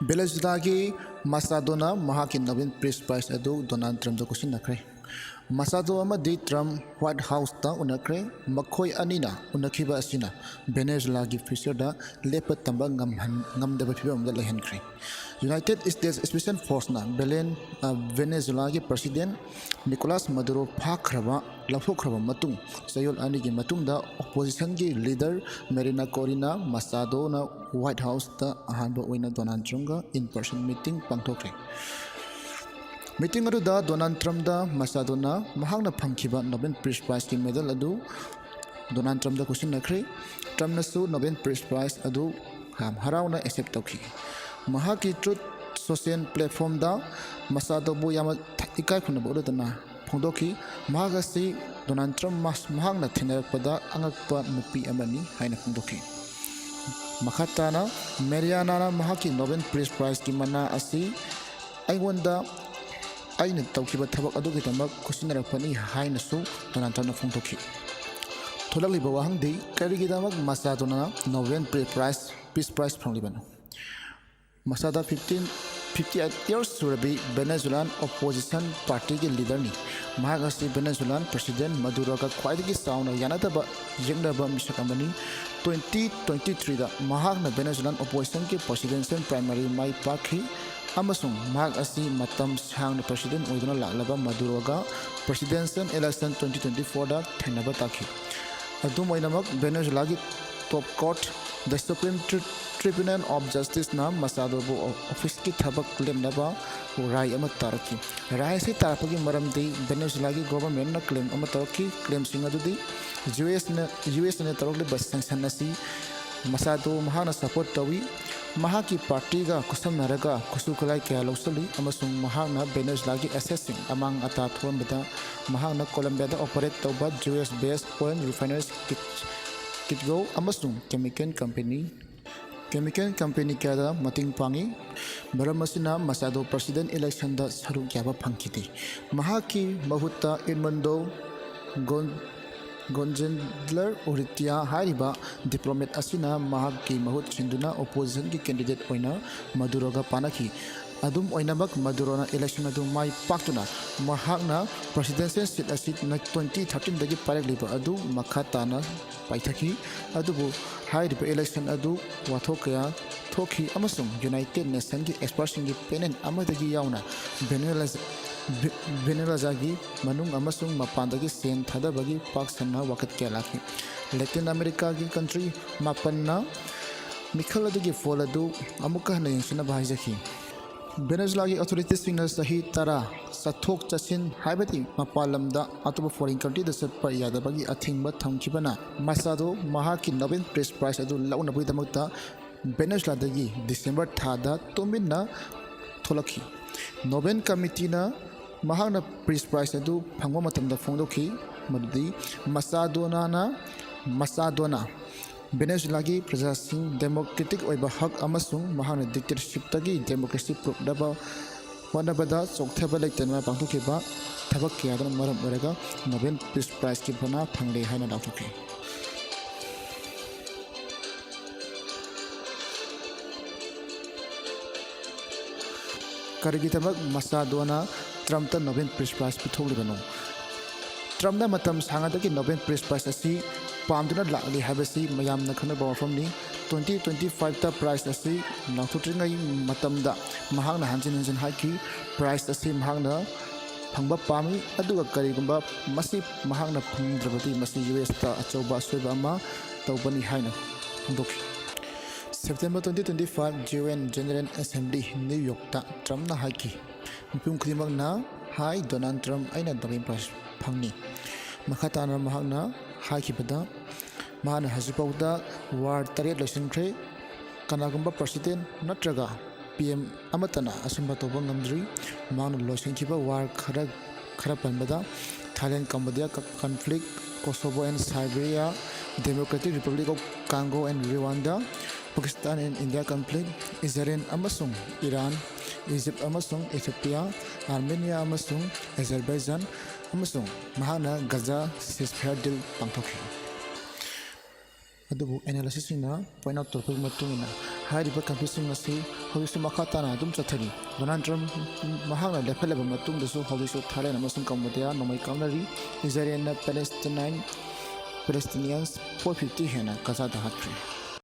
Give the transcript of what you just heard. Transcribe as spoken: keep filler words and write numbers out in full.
ꯚꯦꯅꯦꯖꯨꯂꯥꯒꯤ ꯃꯆꯥꯗꯣꯅ ꯃꯍꯥꯛꯀꯤ novel piece prize ꯑꯗꯨ Donald ꯇ꯭ꯔꯝꯞꯇ ꯀꯨꯞꯁꯤꯟꯅꯈ꯭ꯔꯦ꯫ ꯃꯆꯥꯗꯣ ꯑꯃꯗꯤ ꯇ꯭ꯔꯝꯞ ꯋꯥꯏꯠ ꯍꯥꯎꯁꯇ ꯎꯅꯈ꯭ꯔꯦ꯫ ꯃꯈꯣꯏ ꯑꯅꯤꯅ ꯎꯅꯈꯤꯕ ꯑꯁꯤꯅ ꯚꯦꯅꯦꯖꯨꯂꯥꯒꯤ ꯐ꯭ꯌꯨꯆꯔꯗ ꯂꯦꯞꯄ ꯇꯝꯕ ꯉꯝꯍꯟ-, ꯉꯝꯗꯕ ꯐꯤꯕꯝ ꯑꯃꯗ ꯂꯩꯍꯟꯈ꯭ꯔꯦ꯫ ꯌꯨꯅꯥꯏꯇꯦꯗ ꯁ꯭ꯇꯦꯠꯁ ꯁ꯭ꯄꯦꯁꯦꯜ ꯐꯣꯔꯁꯅ ꯚꯦꯂꯦꯟ-, ꯑ, ꯚꯦꯅꯦꯖꯨꯂꯥꯒꯤ ꯄ꯭ꯔꯁꯤꯗꯦꯟ ꯅꯤꯀꯣꯂꯥꯁ ꯃꯗꯨꯔꯣ ꯐꯥꯈ꯭ꯔꯕ, ꯂꯧꯊꯣꯛꯈ꯭ꯔꯕ ꯃꯇꯨꯡ, ꯆꯌꯣꯜ ꯑꯅꯤꯒꯤ ꯃꯇꯨꯡꯗ ꯑꯣꯄꯣꯖꯤꯁꯟꯒꯤ ꯂꯤꯗꯔ ꯃꯦꯔꯤꯅꯥ ꯀꯣꯔꯤꯅꯥ ꯃꯆꯥꯗꯣꯅ ꯋꯥꯏꯠ ꯍꯥꯎꯁꯇ ꯑꯍꯥꯟꯕ ꯑꯣꯏꯅ ꯗꯣꯅꯥꯜꯗ ꯇ꯭ꯔꯝꯞꯒ ꯏꯟ ꯄꯔꯁꯟ ꯃꯤꯇꯤꯡ ꯄꯥꯡꯊꯣꯛꯈ꯭ꯔꯦ꯫ ꯃꯤꯇꯤꯡ ꯑꯗꯨꯗ ꯗꯣꯅꯥꯜꯗ ꯇ꯭ꯔꯝꯞꯗ ꯃꯆꯥꯗꯣꯅ ꯃꯍꯥꯛꯅ ꯐꯪꯈꯤꯕ ꯅꯣꯕꯦꯜ ꯄꯤꯁ ꯄ꯭ꯔꯥꯏꯖꯀꯤ ꯃꯦꯗꯜ ꯑꯗꯨ ꯗꯣꯅꯥꯜꯗ ꯇ꯭ꯔꯝꯞꯗ ꯀꯨꯞꯁꯤꯟꯅꯈ꯭ꯔꯦ꯫ ꯇ꯭ꯔꯝꯞꯅꯁꯨ ꯅꯣꯕꯦꯜ ꯄꯤꯁ ꯄ꯭ꯔꯥꯏꯖ ꯑꯗꯨ ꯌꯥꯝ ꯍꯔꯥꯎꯅ ꯑꯦꯛꯁꯦꯞ ꯇꯧꯈꯤ꯫ ꯃꯍꯥꯛꯀꯤ ꯇ꯭ꯔꯨꯠ ꯁꯣꯁꯤꯌꯦꯜ ꯄ꯭ꯂꯦꯠꯐꯣꯔꯝꯗ ꯃꯆꯥꯗꯣꯕꯨ ꯌꯥꯝꯅ ꯊ-, ꯏꯀꯥꯏ ꯈꯨꯝꯅꯕ ꯎꯠꯂꯗꯨꯅ ꯐꯣꯡꯗꯣꯛꯈꯤ꯫ ꯃꯍꯥꯛ ꯑꯁꯤ ꯗꯣꯅꯥꯜꯗ ꯇ꯭ꯔꯝꯞ ꯃꯍꯥꯛꯅ ꯊꯦꯡꯅꯔꯛꯄꯗ ꯑꯉꯛꯄ ꯅꯨꯄꯤ ꯑꯃꯅꯤ ꯍꯥꯏꯅ ꯐꯣꯡꯗꯣꯛꯈꯤ꯫ ꯃꯈꯥ ꯇꯥꯅ ꯃꯦꯔꯤꯌꯥꯅꯥꯅ ꯃꯍꯥꯛꯀꯤ ꯅꯣꯕꯦꯜ ꯄꯤꯁ ꯄ꯭ꯔꯥꯏꯖꯀꯤ ꯃꯅꯥ ꯑꯁꯤ ꯑꯩꯉꯣꯟꯗ ꯑꯩꯅ ꯇꯧꯈꯤꯕ ꯊꯕꯛ ꯑꯗꯨꯒꯤꯗꯃꯛ ꯈꯨꯠꯁꯤꯟꯅꯔꯛꯄꯅꯤ ꯍꯥꯏꯅꯁꯨ ꯗꯣꯅꯥꯜꯗ ꯇ꯭ꯔꯝꯞꯅ ꯐꯣꯡꯗꯣꯛꯈꯤ꯫ ꯊꯣꯛꯂꯛꯂꯤꯕ ꯋꯥꯍꯪꯗꯤ, ꯀꯔꯤꯒꯤꯗꯃꯛ ꯃꯆꯥꯗꯣꯅ ꯅꯣꯕꯦꯜ ꯄ꯭ꯔꯤ ꯄ꯭ꯔꯥꯏꯖ, ꯄꯤꯁ ꯄ꯭ꯔꯥꯏꯖ ꯐꯪꯂꯤꯕꯅꯣ? ꯃꯆꯥꯗꯣ ꯐꯤꯐꯇꯤꯟ, ꯐꯤꯐꯇꯤ ꯑꯩꯠ ꯌꯔꯁ ꯁꯨꯔꯕꯤ ꯚꯦꯅꯦꯖꯨꯂꯥꯟ ꯑꯣꯄꯣꯖꯤꯁꯟ ꯄꯥꯔꯇꯤꯒꯤ ꯂꯤꯗꯔꯅꯤ꯫ ꯃꯍꯥꯛ ꯑꯁꯤ ꯚꯦꯅꯦꯖꯨꯂꯥꯟ ꯄ꯭ꯔꯁꯤꯗꯦꯟ ꯃꯗꯨꯔꯣꯒ ꯈ꯭ꯋꯥꯏꯗꯒꯤ ꯆꯥꯎꯅ ꯌꯥꯅꯗꯕ ꯌꯦꯛꯅꯕ ꯃꯤꯁꯛ ꯑꯃꯅꯤ꯫ ꯇ꯭ꯋꯦꯟꯇꯤ ꯇ꯭ꯋꯦꯟꯇꯤ ꯊ꯭ꯔꯤꯗ ꯃꯍꯥꯛꯅ ꯚꯦꯅꯦꯖꯨꯂꯥꯟ ꯑꯣꯄꯣꯖꯤꯁꯟꯒꯤ ꯄ꯭ꯔꯁꯤꯗꯦꯟꯁꯤꯌꯦꯜ ꯄ꯭ꯔꯥꯏꯃꯔꯤ ꯃꯥꯏ ꯄꯥꯛꯈꯤ ꯑꯃꯁꯨꯡ ꯃꯍꯥꯛ ꯑꯁꯤ ꯃꯇꯝ ꯁꯥꯡꯅ ꯄ꯭ꯔꯁꯤꯗꯦꯟ ꯑꯣꯏꯗꯨꯅ ꯂꯥꯛꯂꯕ ꯃꯗꯨꯔꯣꯒ ꯄ꯭ꯔꯁꯤꯗꯦꯟꯁꯤꯌꯦꯜ ꯏꯂꯦꯛꯁꯟ ꯇ꯭ꯋꯦꯟꯇꯤ ꯇ꯭ꯋꯦꯟꯇꯤ ꯐꯣꯔꯗ ꯊꯦꯡꯅꯕ ꯇꯥꯈꯤ꯫ ꯑꯗꯨꯝ ꯑꯣꯏꯅꯃꯛ, ꯚꯦꯅꯦꯖꯨꯂꯥꯒꯤ top court, The Supreme Tri-, Tribunal of Justiceꯅ ꯃꯆꯥꯗꯣꯕꯨ ꯑꯣ-, ꯑꯣꯐꯤꯁꯀꯤ ꯊꯕꯛ ꯂꯦꯞꯅꯕ ꯔꯥꯏ ꯑꯃ ꯇꯥꯔꯛꯈꯤ꯫ ꯔꯥꯏ ꯑꯁꯤ ꯇꯥꯔꯛꯄꯒꯤ ꯃꯔꯝꯗꯤ ꯚꯦꯅꯦꯖꯨꯂꯥꯒꯤ ꯒꯣꯚꯔꯟꯃꯦꯟꯠꯅ ꯀ꯭ꯂꯦꯝ ꯑꯃ ꯇꯧꯔꯛꯈꯤ꯫ ꯀ꯭ꯂꯦꯝꯁꯤꯡ ꯑꯗꯨꯗꯤ ꯌꯨ ꯑꯦꯁꯅ, ꯌꯨ ꯑꯦꯁꯅ ꯇꯧꯔꯛꯂꯤꯕ ꯁꯦꯡꯁꯟ ꯑꯁꯤ ꯃꯆꯥꯗꯣ ꯃꯍꯥꯛꯅ ꯁꯄꯣꯔꯠ ꯇꯧꯏ, ꯃꯍꯥꯛꯀꯤ ꯄꯥꯔꯇꯤꯒ ꯈꯨꯠꯁꯝꯅꯔꯒ ꯈꯨꯠꯁꯨ ꯈꯨꯠꯂꯥꯏ ꯀꯌꯥ ꯂꯧꯁꯤꯜꯂꯤ ꯑꯃꯁꯨꯡ ꯃꯍꯥꯛꯅ ꯚꯦꯅꯦꯖꯨꯂꯥꯒꯤ ꯑꯦꯁꯦꯠꯁꯤꯡ ꯑꯃꯥꯡ ꯑꯇꯥ ꯊꯣꯛꯍꯟꯕꯗ ꯃꯍꯥꯛꯅ ꯀꯣꯂꯝꯕꯤꯌꯥꯗ ꯑꯣꯄꯔꯦꯠ ꯇꯧꯕ ꯌꯨ ꯑꯦꯁ ꯕꯦꯁ ꯑꯣꯏꯜ ꯔꯤꯐꯥꯏꯅꯔꯤꯁ ꯀꯤꯠ-, ꯀꯤꯠꯒꯣ ꯑꯃꯁꯨꯡ ꯀꯦꯃꯤꯀꯦꯜ ꯀꯝꯄꯦꯅꯤ, ꯀꯦꯃꯤꯀꯦꯜ ꯀꯝꯄꯦꯅꯤ ꯀꯌꯥꯗ ꯃꯇꯦꯡ ꯄꯥꯡꯏ꯫ ꯃꯔꯝ ꯑꯁꯤꯅ ꯃꯆꯥꯗꯣ ꯄ꯭ꯔꯁꯤꯗꯦꯟ ꯏꯂꯦꯛꯁꯟꯗ ꯁꯔꯨꯛ ꯌꯥꯕ ꯐꯪꯈꯤꯗꯦ꯫ ꯃꯍꯥꯛꯀꯤ ꯃꯍꯨꯠꯇ ꯏꯗꯃꯟꯗꯣ ꯒꯣꯟ-, ꯒꯣꯟꯖꯦꯟꯗꯂꯔ ꯎꯔꯤꯇꯤꯌꯥ ꯍꯥꯏꯔꯤꯕ ꯗꯤꯄ꯭ꯂꯣꯃꯦꯠ ꯑꯁꯤꯅ ꯃꯍꯥꯛꯀꯤ ꯃꯍꯨꯠ ꯁꯤꯟꯗꯨꯅ ꯑꯣꯄꯣꯖꯤꯁꯟꯒꯤ ꯀꯦꯟꯗꯤꯗꯦꯠ ꯑꯣꯏꯅ ꯃꯗꯨꯔꯣꯒ ꯄꯥꯅꯈꯤ꯫ ꯑꯗꯨꯝ ꯑꯣꯏꯅꯃꯛ, ꯃꯗꯨꯔꯣꯅ ꯏꯂꯦꯛꯁꯟ ꯑꯗꯨ ꯃꯥꯏ ꯄꯥꯛꯇꯨꯅ ꯃꯍꯥꯛꯅ ꯄ꯭ꯔꯦꯁꯤꯗꯦꯟꯁꯤꯌꯦꯜ ꯁꯤꯠ ꯑꯁꯤ ꯇ꯭ꯋꯦꯟꯇꯤ ꯊꯥꯔꯇꯤꯟꯗꯒꯤ ꯄꯥꯏꯔꯛꯂꯤꯕ ꯑꯗꯨ ꯃꯈꯥ ꯇꯥꯅ ꯄꯥꯏꯊꯈꯤ꯫ ꯑꯗꯨꯕꯨ ꯍꯥꯏꯔꯤꯕ ꯏꯂꯦꯛꯁꯟ ꯑꯗꯨ ꯋꯥꯊꯣꯛ ꯀꯌꯥ ꯊꯣꯛꯈꯤ ꯑꯃꯁꯨꯡ ꯌꯨꯅꯥꯏꯇꯦꯗ ꯅꯦꯁꯟꯒꯤ ꯑꯦꯛꯁꯄꯔꯠꯁꯤꯡꯒꯤ ꯄꯦꯅꯦꯜ ꯑꯃꯗꯒꯤ ꯌꯥꯎꯅ ꯚꯦꯅꯦꯂꯖ-, ꯚꯦ-, ꯚꯦꯅꯦꯂꯖꯥꯒꯤ ꯃꯅꯨꯡ ꯑꯃꯁꯨꯡ ꯃꯄꯥꯟꯗꯒꯤ ꯁꯦꯟ ꯊꯥꯗꯕꯒꯤ ꯄꯥꯛ ꯁꯟꯅ ꯋꯥꯀꯠ ꯀꯌꯥ ꯂꯥꯛꯈꯤ꯫ ꯂꯦꯇꯤꯟ ꯑꯃꯦꯔꯤꯀꯥꯒꯤ ꯀꯟꯇ꯭ꯔꯤ ꯃꯥꯄꯟꯅ ꯃꯤꯈꯜ ꯑꯗꯨꯒꯤ ꯐꯣꯜ ꯑꯗꯨ ꯑꯃꯨꯛꯀ ꯍꯟꯅ ꯌꯦꯡꯁꯤꯟꯅꯕ ꯍꯥꯏꯖꯈꯤ꯫ ꯚꯦꯅꯦꯖꯨꯂꯥꯒꯤ ꯑꯣꯊꯣꯔꯤꯇꯤꯁꯤꯡꯅ ꯆꯍꯤ ꯇꯔꯥ ꯆꯠꯊꯣꯛ ꯆꯠꯁꯤꯟ, ꯍꯥꯏꯕꯗꯤ ꯃꯄꯥꯟ ꯂꯝꯗ ꯑꯇꯣꯞꯄ ꯐꯣꯔꯦꯟ ꯀꯟꯇ꯭ꯔꯤꯗ ꯆꯠꯄ ꯌꯥꯗꯕꯒꯤ ꯑꯊꯤꯡꯕ ꯊꯝꯈꯤꯕꯅ ꯃꯆꯥꯗꯣ ꯃꯍꯥꯛꯀꯤ ꯅꯣꯕꯦꯜ ꯄꯤꯁ ꯄ꯭ꯔꯥꯏꯖ ꯑꯗꯨ ꯂꯧꯅꯕꯒꯤꯗꯃꯛꯇ ꯚꯦꯅꯦꯖꯨꯂꯥꯗꯒꯤ ꯗꯤꯁꯦꯝꯕꯔ ꯊꯥꯗ ꯇꯨꯃꯤꯟꯅ ꯊꯣꯛꯂꯛꯈꯤ꯫ ꯅꯣꯕꯦꯜ ꯀꯃꯤꯇꯤꯅ ꯃꯍꯥꯛꯅ ꯄꯤꯁ ꯄ꯭ꯔꯥꯏꯖ ꯑꯗꯨ ꯐꯪꯕ ꯃꯇꯝꯗ ꯐꯣꯡꯗꯣꯛꯈꯤ ꯃꯗꯨꯗꯤ ꯃꯆꯥꯗꯣꯅꯥꯅ, ꯃꯆꯥꯗꯣꯅꯥ ꯚꯦꯅꯦꯖꯨꯂꯥꯒꯤ ꯄ꯭ꯔꯖꯥꯁꯤꯡ ꯗꯦꯃꯣꯀ꯭ꯔꯦꯇꯤꯛ ꯑꯣꯏꯕ ꯍꯛ ꯑꯃꯁꯨꯡ ꯃꯍꯥꯛꯅ ꯗꯤꯛꯇꯦꯇꯔꯁꯤꯞꯇꯒꯤ ꯗꯦꯃꯣꯀ꯭ꯔꯦꯁꯤ ꯄꯨꯔꯛꯅꯕ ꯍꯣꯠꯅꯕꯗ ꯆꯣꯛꯊꯕ ꯂꯩꯇꯅ ꯄꯥꯡꯊꯣꯛꯈꯤꯕ ꯊꯕꯛ ꯀꯌꯥꯗꯨꯅ ꯃꯔꯝ ꯑꯣꯏꯔꯒ ꯅꯣꯕꯦꯜ ꯄꯤꯁ ꯄ꯭ꯔꯥꯏꯖꯀꯤ ꯃꯅꯥ ꯐꯪꯂꯦ ꯍꯥꯏꯅ ꯂꯥꯎꯊꯣꯛꯈꯤ꯫ ꯀꯔꯤꯒꯤꯗꯃꯛ ꯃꯆꯥꯗꯣꯅꯥ ꯇ꯭ꯔꯝꯞꯇ ꯅꯣꯕꯦꯜ ꯄꯤꯁ ꯄ꯭ꯔꯥꯏꯖ ꯄꯤꯊꯣꯛꯂꯤꯕꯅꯣ? ꯇ꯭ꯔꯝꯞꯅ ꯃꯇꯝ ꯁꯥꯡꯉꯗꯒꯤ ꯅꯣꯕꯦꯜ ꯄꯤꯁ ꯄ꯭ꯔꯥꯏꯖ ꯑꯁꯤ ꯄꯥꯝꯗꯨꯅ ꯂꯥꯛꯂꯤ ꯍꯥꯏꯕꯁꯤ ꯃꯌꯥꯝꯅ ꯈꯪꯅꯕ ꯋꯥꯐꯝꯅꯤ꯫ ꯇ꯭ꯋꯦꯟꯇꯤ ꯇ꯭ꯋꯦꯟꯇꯤ ꯐꯥꯏꯚꯇ ꯄ꯭ꯔꯥꯏꯖ ꯑꯁꯤ ꯂꯥꯎꯊꯣꯛꯇ꯭ꯔꯤꯉꯩ ꯃꯇꯝꯗ ꯃꯍꯥꯛꯅ ꯍꯟꯖꯤꯟ ꯍꯟꯖꯤꯟ ꯍꯥꯏꯈꯤ, ꯄ꯭ꯔꯥꯏꯖ ꯑꯁꯤ ꯃꯍꯥꯛꯅ ꯐꯪꯕ ꯄꯥꯝꯃꯤ, ꯑꯗꯨꯒ ꯀꯔꯤꯒꯨꯝꯕ ꯃꯁꯤ ꯃꯍꯥꯛꯅ ꯐꯪꯗ꯭ꯔꯕꯗꯤ ꯃꯁꯤ ꯌꯨ ꯑꯦꯁꯇ ꯑꯆꯧꯕ ꯑꯁꯣꯏꯕ ꯑꯃ ꯇꯧꯕꯅꯤ ꯍꯥꯏꯅ ꯐꯣꯡꯗꯣꯛꯈꯤ꯫ September twenty twenty five U N general assembly New ꯌꯣꯔꯛꯇ ꯇ꯭ꯔꯝꯞꯅ ꯍꯥꯏꯈꯤ, ꯃꯤꯄꯨꯝ ꯈꯨꯗꯤꯡꯃꯛꯅ ꯍꯥꯏ ꯗꯣꯅꯥꯜꯗ ꯇ꯭ꯔꯝꯞ ꯑꯩꯅ ꯅꯣꯕꯦꯜ ꯄ꯭ꯔꯥꯏꯖ ꯐꯪꯅꯤ꯫ ꯃꯈꯥ ꯇꯥꯅ ꯃꯍꯥꯛꯅ ꯍꯥꯏꯈꯤꯕꯗ, ꯃꯍꯥꯛꯅ ꯍꯧꯖꯤꯛꯐꯥꯎꯗ ꯋꯥꯔ ꯇꯔꯦꯠ ꯂꯣꯏꯁꯤꯟꯈ꯭ꯔꯦ꯫ ꯀꯅꯥꯒꯨꯝꯕ ꯄ꯭ꯔꯦꯁꯤꯗꯦꯟ ꯅꯠꯇ꯭ꯔꯒ ꯄꯤ ꯑꯦꯝ ꯑꯃꯠꯇꯅ ꯑꯁꯨꯝꯕ ꯇꯧꯕ ꯉꯝꯗ꯭ꯔꯤ꯫ ꯃꯍꯥꯛꯅ ꯂꯣꯏꯁꯤꯟꯈꯤꯕ ꯋꯥꯔ ꯈꯔ, ꯈꯔ ꯄꯟꯕꯗ, Thailand Cambodia conflict, Kosovo and Serbia, Democratic Republic of Congo and Rwanda, Pakistan and India conflict, Israel ꯑꯃꯁꯨꯡ ꯏꯔꯥꯟ, ꯏꯖꯤꯞ ꯑꯃꯁꯨꯡ ꯏꯊꯤꯑꯣꯄꯤꯌꯥ, ꯑꯥꯔꯃꯦꯅꯤꯌꯥ ꯑꯃꯁꯨꯡ ꯑꯦꯖꯔꯕꯥꯏꯖꯥꯟ, ꯑꯃꯁꯨꯡ ꯃꯍꯥꯛꯅ ꯒꯖꯥ ceasefire deal ꯄꯥꯡꯊꯣꯛꯈꯤ꯫ ꯑꯗꯨꯕꯨ analystꯁꯤꯡꯅ point out ꯇꯧꯔꯛꯄꯒꯤ ꯃꯇꯨꯡ ꯏꯟꯅ, ꯍꯥꯏꯔꯤꯕ conflictꯁꯤꯡ ꯑꯁꯤ ꯍꯧꯖꯤꯛꯁꯨ ꯃꯈꯥ ꯇꯥꯅ ꯑꯗꯨꯝ ꯆꯠꯊꯔꯤ꯫ ꯗꯣꯅꯥꯜꯗ ꯇ꯭ꯔꯝꯞ ꯃꯍꯥꯛꯅ ꯂꯦꯞꯍꯜꯂꯕ ꯃꯇꯨꯡꯗꯁꯨ ꯍꯧꯖꯤꯛꯁꯨ ꯊꯥꯏꯂꯦꯟ ꯑꯃꯁꯨꯡ ꯀꯝꯕꯣꯗꯤꯌꯥ ꯅꯣꯡꯃꯩ ꯀꯥꯞꯅꯔꯤ꯫ ꯏꯖꯔꯦꯜꯅ Palestinian Palestinians four fifty ꯍꯦꯟꯅ ꯒꯖꯥꯗ ꯍꯥꯠꯈ꯭ꯔꯦ꯫